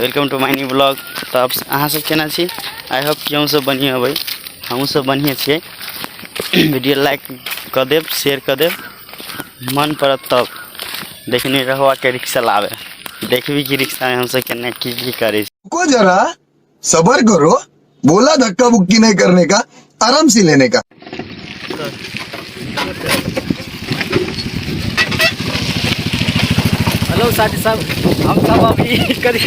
Welcome to my new blog. तऽ अहाँ सब केना छी? I hope कि अहूँ सब बढ़िआँ होबै, हमहूँ सब बढ़िआँ छियै। वीडियो लाइक कऽ देब, शेयर कऽ देब, मन पड़त तब देखने रहो के रिक्शा लाबे, देखबी कि रिक्शामे हमसब केना की की करै छी। रुको जरा, सबर करो, बोला धक्का बुक्की नहीं करने का, आराम से लेने का। हेलो साथी सब, हम सब अभी करी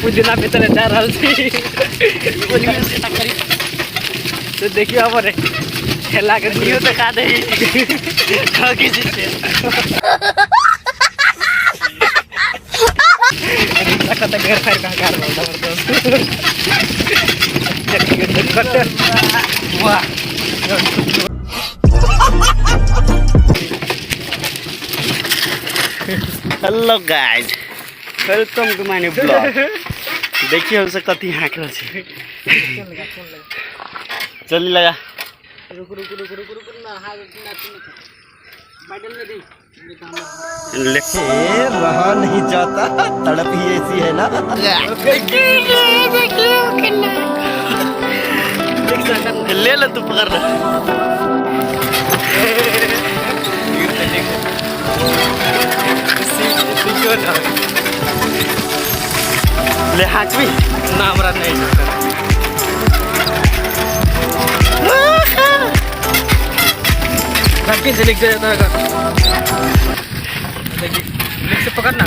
पुदीना बेचने जा रहल छी। तो देखियो हमर ठेला के न्यू देखा दे ठगी छै। कत घर फायर कहाँ कर रहल जबरदस्त। वाह। Hello guys, welcome to my new blog. देखिए हमसे कथी हाँक रहल छी। चली लगा। रुक रुक रुक रुक रुक ना, हाँ ना, पैडल में दी ले। रहा नहीं जाता, तड़प ही ऐसी है ना। ले ले, तू पकड़ ले। ले हाँक भी ना, हमरा नहीं। धक्के से लिख जाता है, देखिए लिख से पकड़ना।